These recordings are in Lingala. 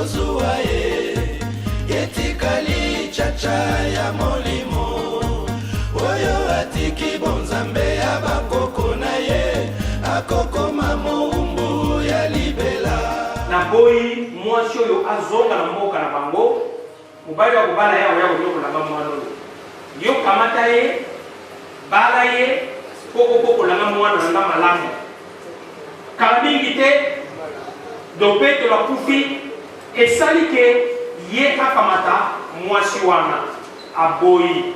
Zuwa ye etikali chacha ya molimo oyo atiki bonzambe ya bakoko na ye akokoma mowumbu ya libela. Naboyi mwasi oyo azonga na mboka na bango, mobali oyo akobala ye akoya konyokola nga mwana oyo. Yo kamata ye, bala ye mpo obokola nga mwana na nga malamu. Kala mingi te, Don Petelo akufi, esali ke ye akamata mwasi wana. Aboyi.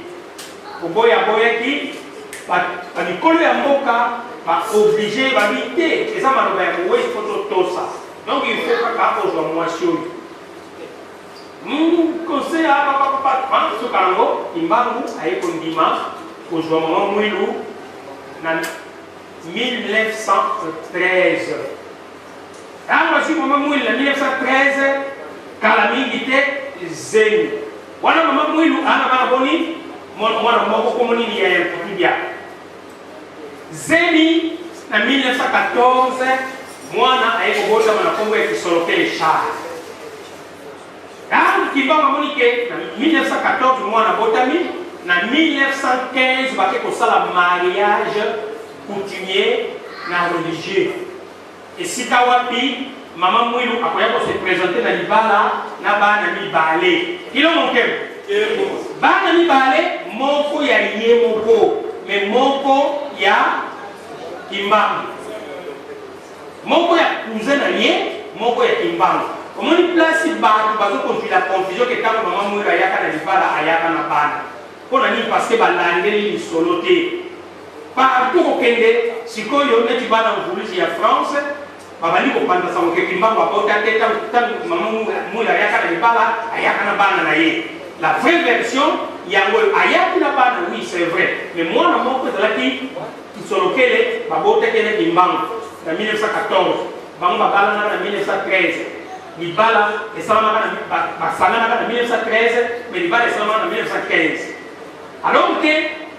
Koboya aboyaki, ba ba mikolo ya mboka ba obliger ye, balobi te, eza maloba ya moweyi, faut totosa. Donc il faut kaka ozwa mwasi oyo. Hum, conseil ya papa papa papa, suka nango Kimbangu aye kondima kozwa mama Mwilu na 1913. Tango azwi mama Mwilu na 1913, kala mingi te zemi. Wana mama Mwilu ana bana boni? Mwana moko kombo nini ya Mputudia. Zemi na 1914 mwana aye kobotama na kombo ya Kisolokele Charles. Tango Kimbangu amoni ke na 1914 mwana abotami, na 1915 bake kosala mariage coutumier na religieux. Esika wapi mama Mwilu akoya ko se presenter na libala na bana mibale. Kilongo Nkembo. Bana mibale, moko ya ye moko mais moko ya Kimbangu. Moko ya cousin na ye, moko ya Kimbangu. Omoni place batu bazo kozuila confusion ke tango mama Mwilu ayaka na libala ayaka na bana. Pona nini? Parce que balandeli lisolo te. Partout kokende sikoyo neti bana Mvuluzi ya France babandi kopanza sango ke Kimbangu abota te tango tango mama Mwilu ayaka na libala ayaka na bana na ye. La vraie version yango oyo ayaki na bana oui c'est vrai mais mwana moko ezalaki Kisolokele babotaki ye na Kimbangu na 1914, bango babalanaka na 1913, libala esalamaka na basanganaka na 1913 mais libala esalamaka na 1915 alors que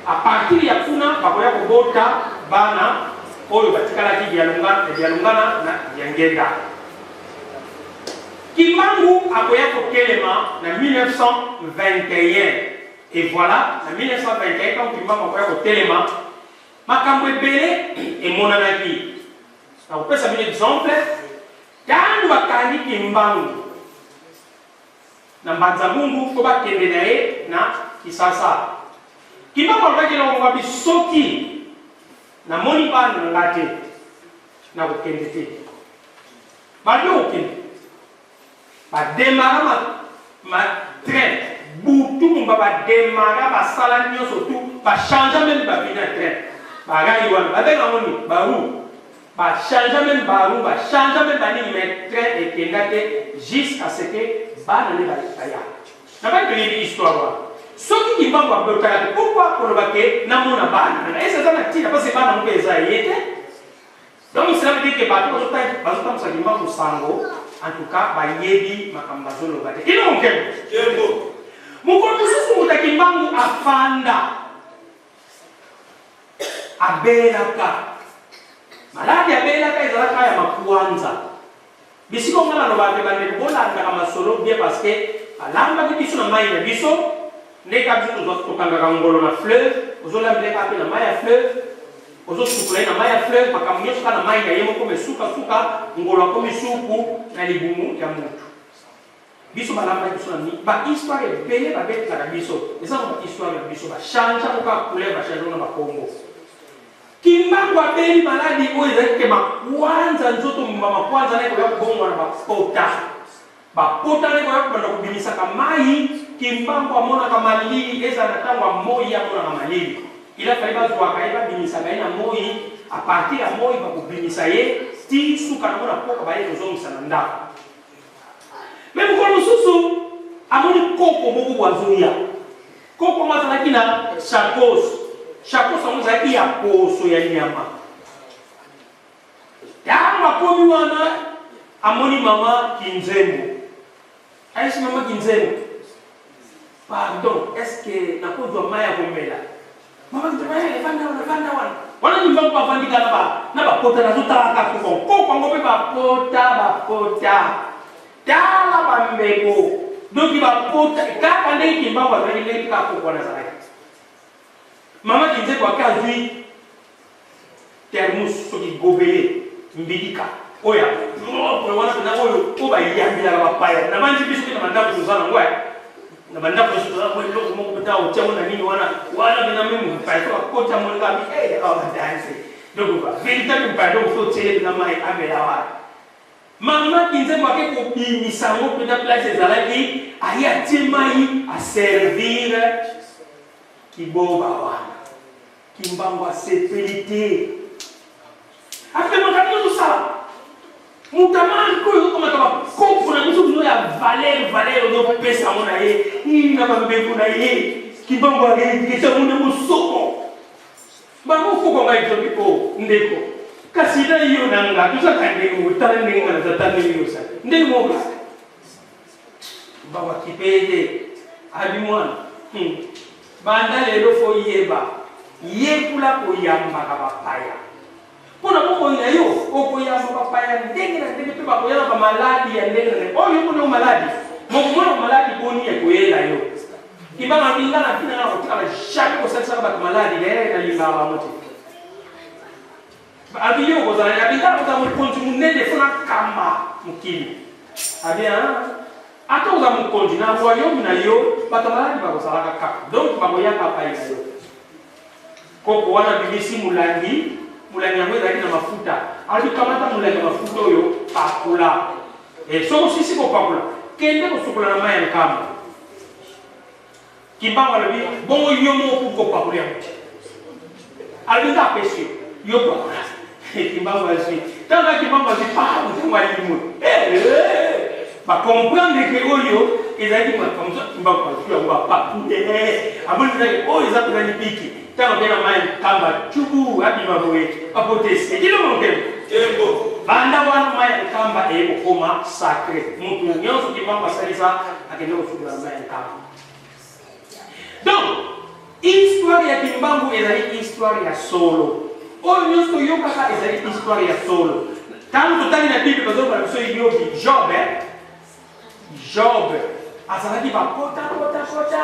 à partir ya kuna bakoya kobota bana oyo batikalaki Dialungana na Diangenda. Kimbangu akoya kotelema na 1921. Et voilà, na 1921 ntango Kimbangu akoya kotelema, makambo ebele emonanaki. Nakopesa bino exemple, ntango bakangi Kimbangu na Mbanza-Ngungu mpo bakende na ye na Kisasa, Kimbangu alobaki eloko moko abi soki namoni bana na nga te, nakokende te. Balobi okokende. Ba demarra ma ma train butu mumba ba demarra ba sala nioso tout ba changea meme ba pneus ya train ba rail wana ba benga yango nini ba roue ba changea meme ba roue ba changea meme ba nini mais train ekenda te jusqu'à ce que bana nde baya na bani toyebi histoire wana soki kimbangu abotaka te pourquoi koloba ke namona bana nanga ese eza na tina parce que bana ngo mpe eza ye te. Donc cela veut dire que bato bazotambusa Kimbangu sango en tout cas bayebi makambo bazoloba te. Kino nkembo. Mokolo mosusu moto ya Kimbangu afanda abelaka maladi abelaka ezalaka ya makuanza. Bisika oyo nga nalobaka ke bandeko bolandaka masolo bien parce que balambaki biso na mayi na biso nde kaka biso tozwa tokangaka ngolo na fleuve ozolambela ye kaka pe na mayi ya fleuve ozosukola ye na mayi ya fleuve makambo nyonso kaka na mayi na ye moko mais suka suka ngolo akomi supu na libumu ya mutu biso balambaki biso na ba histoire ebele babetelaka biso eza ba histoire na biso ba change yango kaka couleur ba change yango na bakombo. Kimbangu abeli maladi oyo ezalaki ke makwanza nzoto mobimba makwanza naye koya kobongwana ba pota. Ba pota naye koya kobanda kobimisaka mayi, Kimbangu amonaka malili ezala na tango ya moyi ye amonaka malili. Il a fallu bazuaka ye babimisaka ye na moyi, à partir ya moyi bakobimisa ye ti suka nango na pokwa baye kozongisa na ndako. Mais mokolo mosusu amoni koko moko boye azoya. Koko yango azalaki na shakos. Shakos yango ezalaki ya poso ya nyama. Ntango akomi wana, amoni mama Kinzembo. Ayebisi mama Kinzembo, pardon, est-ce que nakozwa mai ya komela? Mama Kinzembo, hey, vanda wana, vanda wana. Wana Kimbangu bavandi kaka na ba na bapota, nazotala kaka koko yango mpe bapota, bapota. Tala ba mbebo donc ba pota kaka ndenge kimbangu azalaki ndenge kaka koko wana azalaki. Mama Kinzeko ake azui thermos soki gobelet mbilika oyo ya propre wana mpenza oyo oyo bayambelaka bapaya na banzi biso mpe na bandako toza nango eh. Na bandako nyonso toza mwa eloko moko mpenza otia yango na nini wana wana mpenza meme mopaya soki akoti amoni kaka eh, awa badanse donc ba véritable mopaya donc so otiele mpenza mai amela wana. Mama Kinzembo ake kobimisa yango mpenza place ezalaki, aye atie mai a servir kiboba wana. Kimbangu asepeli te. Ape makambo nyonso osala moto amarke oyo okomata bakopo na biso bino ya valeur valeur ozopesa yango na ye na bambeko na ye. Kimbangu aregrete yango nde mosoko. Bango koko ngai tobi o oh, ndeko kasi na yo na nga tozaka ndenge moko tala ndenge nga naza tala ndenge yo osali ndenge moko kaka bawakipe te abi mwana hmm. Banda lelo fo yeba yekula koyambaka bapaya mpo na bomoi na yo okoyamba bapaya ndenge na ndenge mpe bakoya na bamaladi ya ndenge na ndenge oyo yo moni maladi mokomona maladi boni ekoyela yo Kibanga binga na tina na kotikala jamais kosalisaka bato maladi naye nalingaka bango te. Abi yo kozala ya binga kozala mokonzi monene fo nakamba mokili. Abi ah ata oza mokonzi na royaume na yo bato maladi bakozalaka kaka donc bakoyaka pai na yo. Koko wana abimisi molangi, molangi yango ezalaki na mafuta. Alobi kamata molangi ya mafuta oyo pakola. E, soki osisi kopakola, kende kosukola na mai ya nkamba. Kimbangu alobi bongo yo moko kuki kopakola yango te. Alobi nga apesi yo, yo pakola. Kimbangu azwi. Ntango kaka Kimbangu azwi, pa motango alimwe. Eh, eh, ba comprendre que oyo ezalaki makambo mosusu Kimbangu azwi yango apakule. Amoni mpenza oyo eza mpenza libiki. Ntango akei na mai nkamba cubu abima boye apotesi ekilo mokembo. Kembo. Banda wana mai ya nkamba eye kokoma sacre. Moto nyonso Kimbangu asalisa akende kosukola na mai ya nkamba. Donc, histoire ya Kimbangu ezali histoire ya solo. Oyo nyonso toyokaka ezali histoire ya solo. Ntango totali na Bible bazoloba na biso Yobi, Job, eh? Job azalaki bapota pota pota.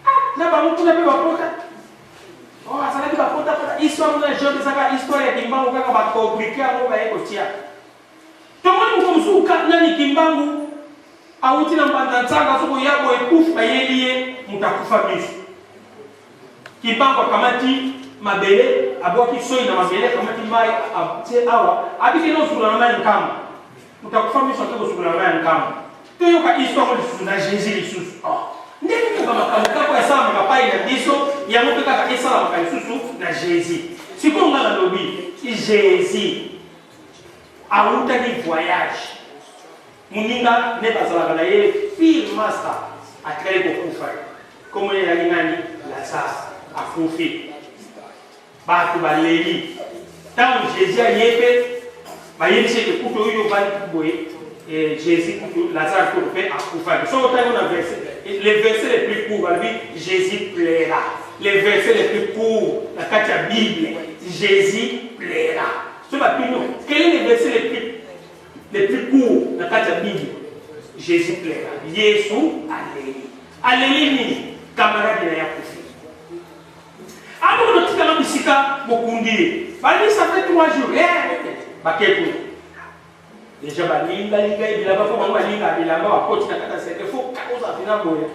Ah, na bango kuna mpe bapota. Oh, azalaki bapota pota. Histoire na Job ezaka histoire ya Kimbangu kaka bakomplike yango baye kotia. Tomoni moto mosusu nani Kimbangu awuti na mbanza nzanga soki oya boye puf bayeli ye moto akufa miso. Kimbangu akamati mabele abwaki soyi na mabele akamati mai atie awa abiki na osukola na mai nkamba moto akufa miso ake kosukola na mai ya nkamba. Toyoka histoire oyo lisusu na Jesus lisusu oh. Ndenge nini bamakambo kaka oyo esalamaka pai na biso yango mpe kaka esalamaka lisusu na Jesus. Sikoyo ngai nalobi Jesus Awutaki voyage muninga nde bazalaka na ye pire masta atikali kokufa ye kombo ye ezalaki nani Lazare akufi bato baleli ntango Jesus aye mpe bayebisi ete kutu oyo ovandi boye eh, Jesus kutu Lazare kutu mpe akufaki soki otangi na verset le verset le plus court balobi Jesus plaira le verset le plus court na kati ya Bible Jesus plaira. Soki batuni yo, quel est le verset le plus, le plus court na kati ya Bible? Jésus pleura. Yesu aleli. Aleli nini? Camarade na ye akufi. Amoki totikanga bisika bokundi ye. Balobi ça fait 3 jours. Eh, bake kuna. Deja balingalinga ye bilamba mpo bango balingaka bilamba bakoti na kati ya seke fo ozala mpena boye.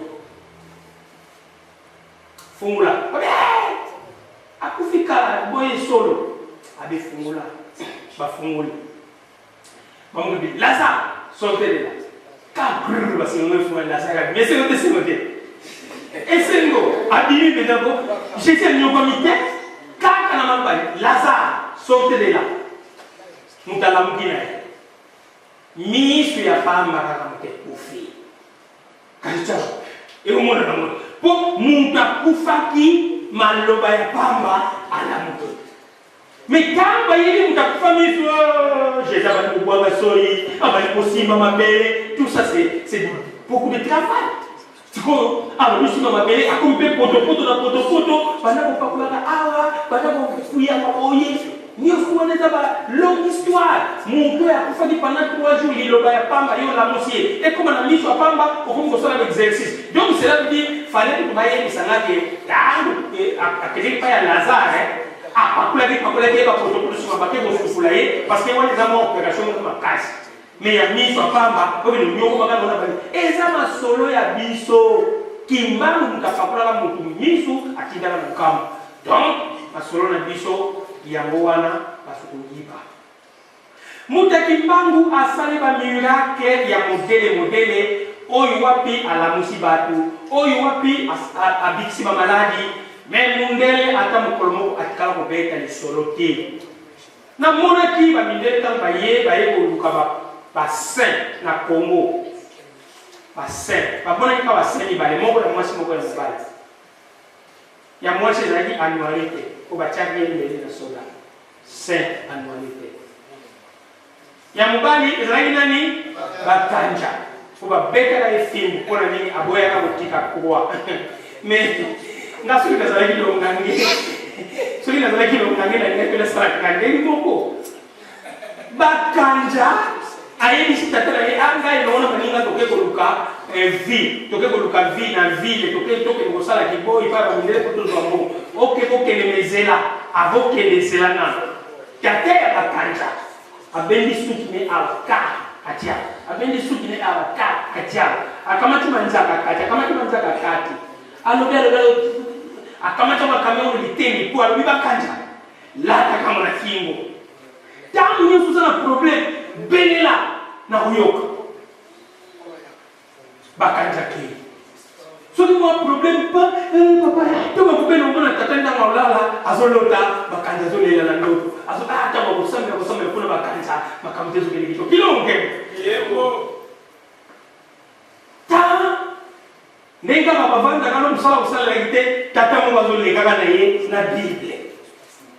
Fungola. Abe akufi kala boye solo. Abe fungola. Bafungoli. Bango bi Lazare sortez de là. Ka grrr basengo efunga Lazare abi. Mais esengo te esengo te. Esengo abimi mpenza ko Jésus anyokwami te kaka na maloba Lazare sortez de là. Moto alamuki na ye. Misu ya pamba kaka moto ekufi. Kanisa ekomonana ngo mpo moto akufaki maloba ya pamba alamuki. Me ntango bayebi moto akufa miso, oh, Jesus abandi kobwaka soyi, abandi kosimba mabele, tout ça c'est beaucoup de travail. Sikoyo alobi simba mabele akomi mpe potopoto na potopoto, banda kopakolaka awa, banda kofuyaka boye. Nioso wana eza ba longue histoire. Mutu oyo akufaki pendant 3 jours liloba ya pamba yo olamusi ye ekoma na miso ya pamba okomi kosala ba exercice. Donc cela veut dire fallait kutu bayebisa nga ke tangu akendeki epai ya Lazare apakolaki pakolaki ye ba potopoto sima bake kosukula ye parce que wana eza mwa operation moko makasi. Mais ya miso ya pamba oyo bino nyoko baka nona bani eza masolo ya biso. Kimbangu mutu apakolaka mutu misu atindaka na nkambo. Donc masolo na biso yango wana bazo koyiba. Mutu ya Kimbangu asali ba miracle ya modele modele oyo wapi alamusi batu, oyo wapi abikisi ba maladi mais mundele ata mokolo moko atikala kobeta lisolo te. Namonaki ba mindele tango baye baye koluka ba ba saint na Congo ba saint bamonaki kaka ba saint mibale moko ya mwasi moko ya mobali ya mwasi ezalaki anuarite po batiaki ye mbeli na soda saint anuarite ya mobali ezalaki nani bakanja po babetaka ye fimbu mpo na nini aboyaka kotika croix mais nga soki nazalaki longange soki nazalaki longange nalingaki mpe nasalaka ndenge moko bakanja ayebisi tata na ye ah, ngai elongo na baninga toke koluka eh, vie toke koluka vie na ville toke tokende kosala kiboyi mpa bamindele mpo tozwa mbongo oke bokende mezela avokende zela nano tata ya bakanja Abendi suki ne awa ka atia, abendi suki ne awa ka atia, akamati manzaka akati, akamati manzaka akati, alobi alobi alobi, akamati yango akambi yango na litendi po alobi bakanja lata kango na kingo ntango nyonso oza na problème belela na koyoka Bakanja ke soki mwa problème pa eh, papa to bakobela omona tata ntango alala azolota bakanja azolela na ndoto azo ah, ntango akosambela kosambela mpona bakanja makambo te ezokende kitoko kilonge ta ndenge kaka bavandaka no mosala kosalelaki te tata moko azolekaka na ye na bible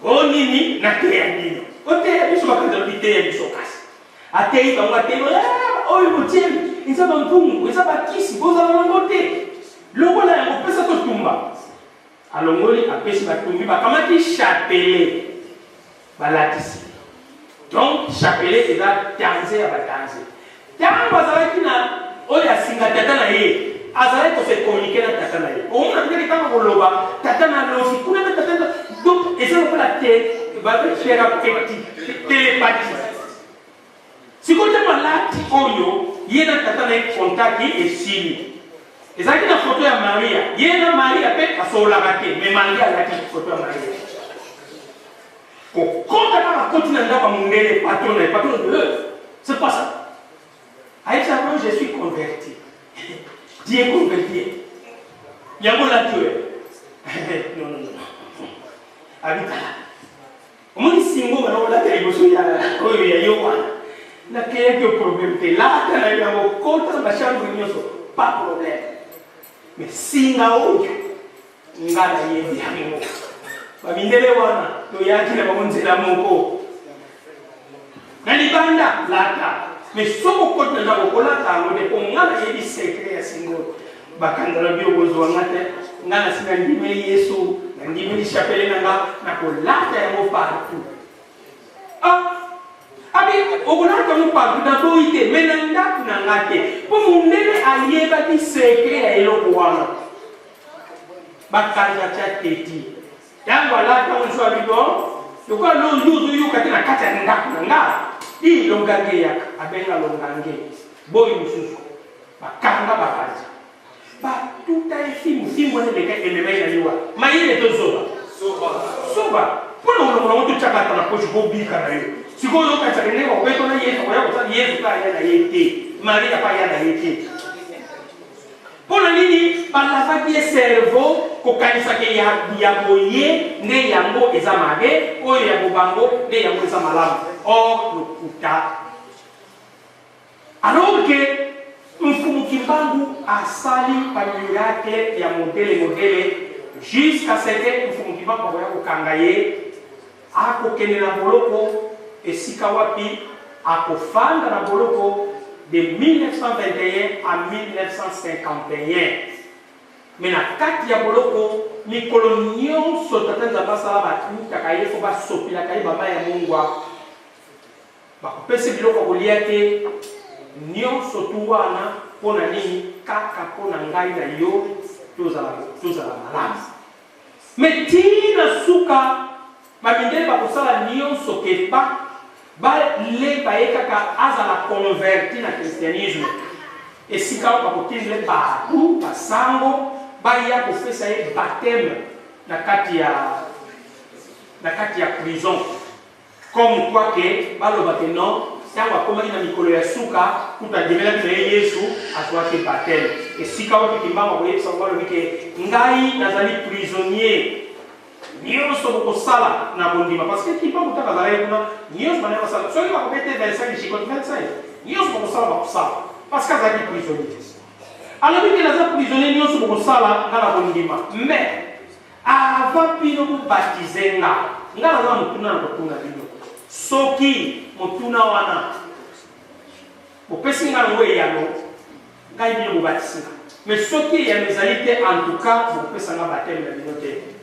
o nini nateya bino oteya biso bakanja lobi teya biso kasi Ateyi bango, ateyi bango, ah, oyo botieli eza bampungu, eza bakisi, bozala nango te. Longola yango, pesa totumba. Alongoli, apesi batumbi, bakamati chapelet, balatisi. Donc chapelet eza danze ya badanze. Ntango azalaki na oyo asinga tata na ye, azalaki ko se communiquer na tata na ye. Omona ndenge ntango koloba tata na lofi kuna na tata, donc eza lokola te ba thérapeutique, télépathie. Sikoyo ntango alati oyo, ye na tata na ye contact esili. Ezalaki na foto ya Maria, ye na Maria mpe asololaka te, mais malgre alati foto ya Maria. Kokota kaka akoti na ndako ya mundele patron na ye, patron de c'est quoi ça? Ayebisa yango je suis converti. Tu es converti. Yango olati oyo. Non non non. Abitala. Omoni singo wana olata liboso ya oyo ya yo wana. Nakeyaki yo problème te. Lata na yo yango kota na bachambre nyonso pas problème. Mais singa oyo nga nayebi yango. Bamindele wana toyaki na bango nzela moko. Na libanda lata. Mais soki okoti na ndako okolata yango te mpo nga nayebi secret ya singa oyo. Bakanza lobi okozwa nga te. Nga nasi nandimeli Yesu, nandimeli chapelet na nga, nakolata yango partout. Ah! Abi okolata yango partout naboyi te, mais na ndako na nga te. Mpo mundele ayebaki secret ya eloko wana. Bakanza tya teti. Tango alata yango lisusu alobi bon lokola yo yo ozoyoka te na kati ya ndako na nga i longange yaka abenga longange boyi mosusu bakanga bakanza batuta ye fimbu fimbu wana eleka emema ye na liwa mayele to zoba zoba mpo na kolongola yango totyaka ata na poche bobika na yo sikoyo ozokanisaka ndenge bakobeta na yesu akoya kosala yesu mpe aya na ye te maria mpe aya na ye te Mpo na nini ba lavaki ye cerveau kokanisa ke ya ya boye nde yango eza mabe, oyo ya bobango nde yango eza malamu. Or lokuta. Alors que Mfumu Kimbangu asali ba miracle ya modele modele jusqu'à ce que Mfumu Kimbangu akoya kokanga ye Akokende na boloko esika wapi akofanda na boloko de 1921 à 1951. Mais na kati ya boloko, mikolo nionso Tata Nzambe asala batutaka ye, fo basopelaka ye ba mayi ya mungwa, bakopesa ye biloko ya kolia te, nionso tout wana pona nini? Kaka pona ngai na yo tozala tozala malamu. Mais ti na suka ba mindele bakosala nionso ke ba ba leba ye kaka azala converti na christianisme esika oyo bakotindela ye batu ba sango baya kopesa ye bapteme na kati ya na kati ya prison. Comme quoi que baloba que non tango akomaki na mikolo ya suka kutu andimelaki na ye Yesu azuaki bapteme. Esika wapi Kimbangu akoyebisa bango alobi que ngai nazali prisonnier nionso bokosala na kondima parce que Kimbangu tango azalaki kuna nionso bandaki kosala soki bakobete 25 chicote 25 nionso bakosala bakosala parce que azalaki prisonnier. Alobi que naza prisonnier nionso bokosala nga na kondima mais Avant bino bo baptiser nga, nga naza na motuna na kotuna bino. Soki motuna wana bopesi nga yango eyano, ngai bino bobatisi nga. Mais soki eyano ezali te, en tout cas bokopesa nga bapteme na bino te.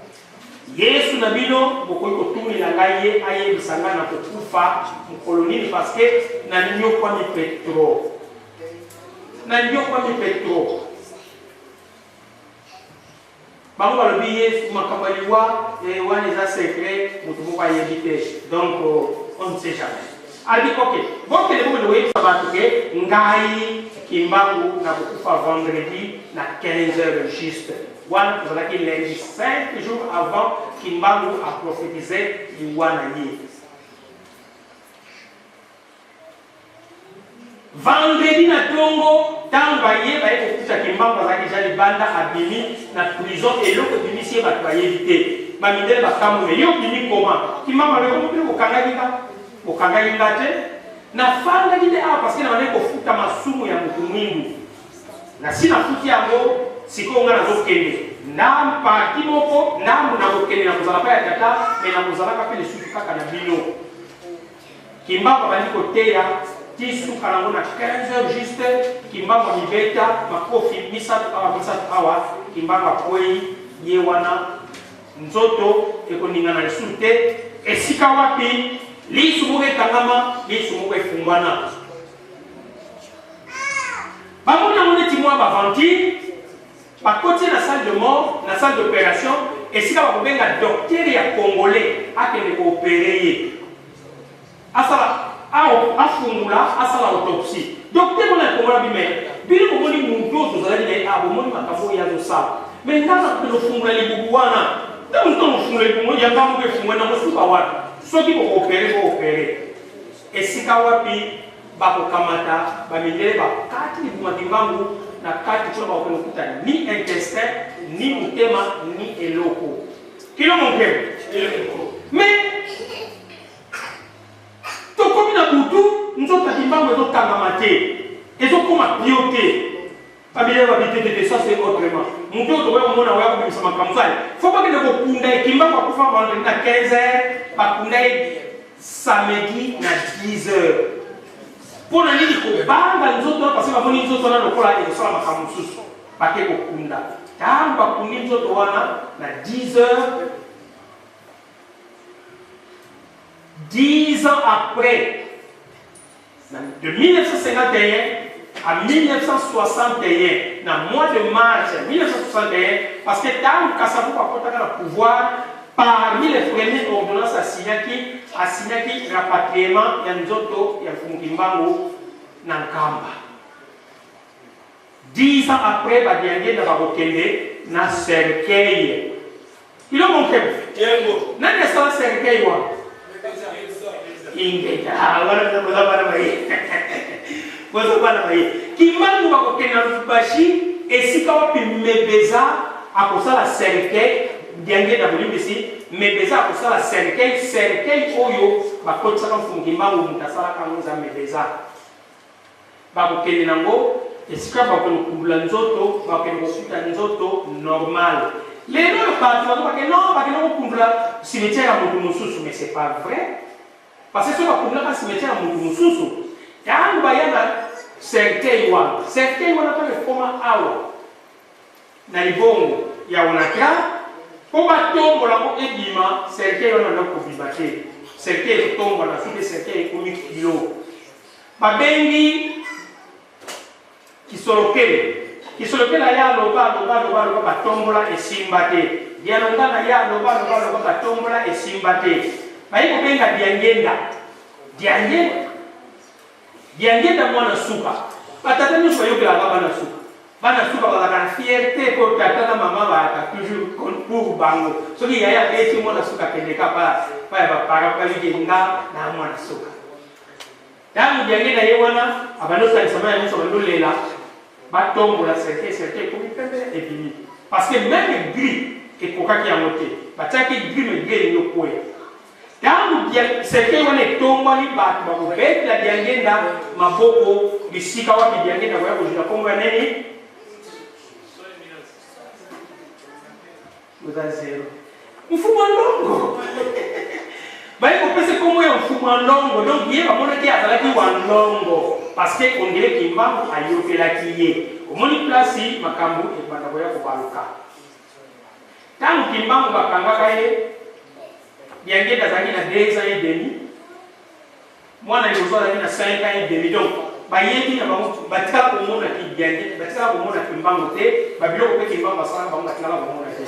Yesu na bino bokoki kotunela ngai ye ayebisa nga na kokufa mokolo nini parce que nanyokwami mpe trop. Nanyokwami mpe trop. Bango balobi ye makambo ya liwa eh, wana eza secret moto moko ayebi te donc on ne sait jamais. Alobi ok, bokende bokende koyebisa bato ke ngai Kimbangu nakokufa vendredi na 15 heures juste. Wana tozalaki lundi 5 jours avant Kimbangu a prophétise liwa na ye. Vendredi na tongo tango baye baye kokuta Kimbangu azalaki dejà libanda abimi na prison eloko ebimisi ye batu bayebi te ba mindele bakamwe mais yo obimi comment Kimbangu alobi bongo bino bokangaki nga bokangaki nga te nafandaki nde awa parce que nabandaki kofuta masumu ya mutu mwindu nasi nafuti yango sikoyo nga nazokende ndambu parti moko ndambu nakokende nakozala pa ya tata mais nakozalaka pe lisusu kaka na bino Kimbangu abandi koteya ti suka nango na 15 heures juste, Kimbangu amibeta makofi misatu awa misatu awa, Kimbangu akweyi ye wana nzoto ekoningana lisusu te, esika wapi lisu moko ekangama lisu moko efungwana. Bamoni yango neti mwa b'aventure, bakoti ye na salle de mort, na salle d'operation, esika bakobenga docteur ya congolais akende ko operer ye. Asala afungula asala autopsie. Docteur wana ya congolais abi mais bino bomoni mutu oyo tozalaki na ye awa bomoni makambo oyo ye azosala mais nga nakokende kofungula libubu wana ntango mosusu nakofungola libumu ya nga moko efungwani nakosuka wapi? Soki boko operer bo operer esika wapi Bakokamata ba mindele bakati libuma kimbangu na kati kuna bakokende kokuta ni intestin ni motema ni eloko kilo moke mais tokomi na butu nzoto ya kimbangu ezokangama te ezokoma pio te. Ba mindele babi te te te ça c'est autrement mutu oyo tokoya komona oya kobimisa makambo sale faut bakende kokunda ye kimbangu akufa vendredi na 15 heures bakunda ye samedi na 10 heures mpo na nini kobanga nzoto wana parce bamoni nzoto wana lokola ekosala makambo mosusu bake kokunda ntango bakundi nzoto wana na 10 heures 10 ans après De 1951 à 1961, na mois de mars 1961, parce que tango Kasavubu akotaka na pouvoir, parmi les premières ordonnances asignaki, asignaki rapatriement ya nzoto ya Mfumu Kimbangu na Nkamba. 10 ans après ba Diangienda bakokende na cercueil. Ilongo Nkembo. Nani asala cercueil wana? Ingeta. Ah, wana bino boza bana baye. Boza bana baye. Kimbangu bakokende na Lubumbashi esika wapi Mebeza akosala cercueil Diangienda bolimbisi Mebeza akosala cercueil cercueil oyo bakotisaka Mfumu Kimbangu moto asalaka yango eza Mebeza. Bakokende nango esika bakokende kokundula nzoto, bakokende kokuta nzoto normal. Lelo oyo batu bazoba ke non bakende kokundula cimetière ya mutu mosusu mais c'est pas vrai. Parce que soki bakundulaka cimetière ya mutu mosusu, tango baya na cercueil wana, cercueil wana tango ekoma awa. na libongo ya Onatra mpo batombola yango ebima, cercueil wana banda kobima te. Cercueil ezotombwana soki cercueil ekomi kilo, babengi Kisolokele. Kisolokele aya aloba aloba aloba aloba batombola esimba te. Dialungana aya aloba aloba aloba batombola esimba te. Baye kobenga Diangenda. Diangenda Diangenda mwana suka. Batata nyonso bayokelaka bana suka. Bana suka bazalaka na fierte po tata na mama bazalaka toujours pour bango. Soki yaya abeti mwana suka akendeka pa pa ya ba parents po ayebi ke nga na mwana suka. Tango Diangenda ye wana abandi osangisa mayi ya miso abandi olela batombola cercueil, cercueil ekomi pembe ebimi parce que meme gris ekokaki yango te batiaki gris mais gris elingi okweya. Tango cercueil wana etombwani bato bakobetela Diangenda maboko bisika wapi Diangenda akoya kozwila kombo ya nini? Oza zero. Mfumu ya Ndongo. Baye kopesa kombo ya Mfumu ya Ndongo. Donc ye bamonaki azalaki wa Ndongo parce que on dirait Kimbangu ayokelaki ye. Omoni place makambo ebanda koya kobaluka. Tango Kimbangu bakangaka ye, Diangienda azalaki na 2 ans et demi. Mwana liboso azalaki na 5 ans et demi donc bayebi na bango batikala komona kidiangi batikala komona kimbangu te babiloko mpe kimbangu asalaka bango batikala komona te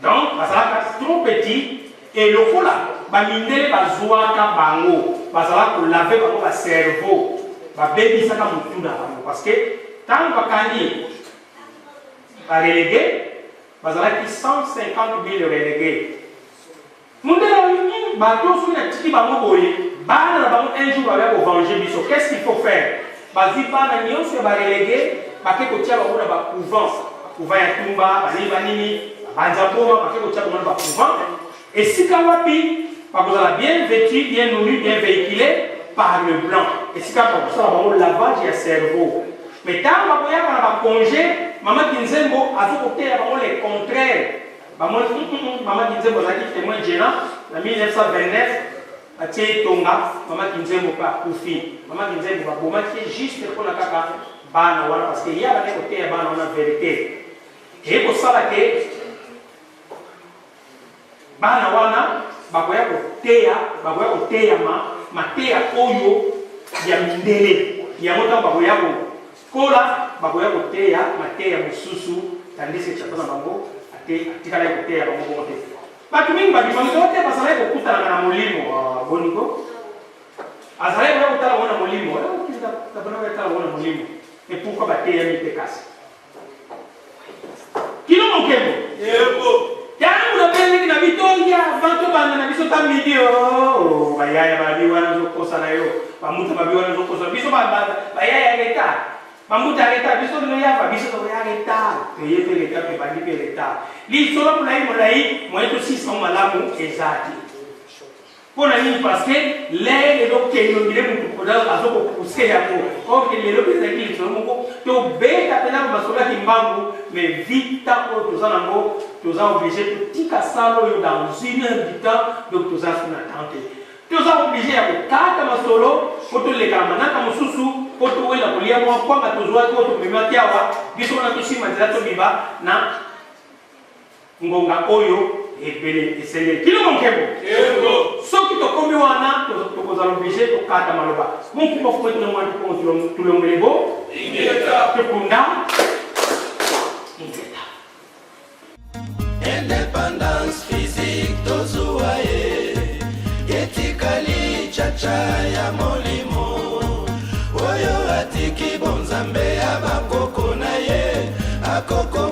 donc bazalaka trop petit et lokola bamindele bazwaka bango bazalaka kolave bango bacerveau babebisaka motu na bango parce que ntango bakangi barelege bazalaki 150 000 relege Mundele alobi hum bato oyo soki natiki bango boye bana na bango un jour bakoya ko venger biso qu'est ce qu'il faut faire? Bazui bana nionso ya ba relegues bake kotia bango na ba couvents, ba couvents ya Tumba ba nini ba nini ba Banza Boma bake kotia bango na ba couvents esika wapi bakozala bien vetu, bien nourri, bien vehicule par le blanc esika bakosala bango lavage ya cerveau mais tango bakoyaka na ba conge mama Kinzembo azokoteya bango le contraire. Bamoni hum hum hum mama Kinzembo azalaki temoin gênant na 1929 batie ye tonga mama Kinzembo pe akufi. Mama Kinzembo babomaki ye juste pona kaka bana wana parce que ye abandaki koteya bana wana verite. Eye kosala ke bana wana bakoya koteya bakoya koteyama mateya oyo ya mindele yango ntango bakoya kokola bakoya koteya mateya mosusu tandis que tata na bango atikalaki koteya bango bongo te. Bato mingi babimaki to te bazalaki kokutanaka na molimo. Ah, boniko azalaki koya kotala bango na molimo, kotala bango na molimo. Et pourquoi bateyami te kasi? Kino mokembo. Yebo. Tango nabengaki na bitoya avant tobanda na biso ta midi oh, bayaya babi wana ozokosa na yo bambuta babi wana ozokosa biso bayaya leta bambuta leta biso bino yapa biso tokoya leta toye mpe leta tobandi mpe leta lisolo molai molai moye tosisa malamu eza te Mpo na nini? Parce que l'heure ezokende ondire mutu azo ko pousser yango. Or que lelo mpe ezalaki lisolo moko tobeta mpenza masolo ya Kimbangu, mais vu temps oyo toza nango, toza oblige totika salle oyo dans une heure du temps, donc toza su na temps te. Toza oblige ya kokata masolo mpo toleka na manaka mosusu mpo towela kolia mwa kwanga tozwaki oyo tomemaki awa, biso wana tosimba nzela tobima na Ngonga oyo ebele esengeli kino monkembo. Soki tokomi wana tokozala oblige tokata maloba. Munkumba fume tuna mwana tukongo tulongele bo. Ingeta. Tukunda. Ingeta. Independance physique tozuwa ye etikali chacha ya molimo oyo atiki bonzambe ya bakoko na ye akoko.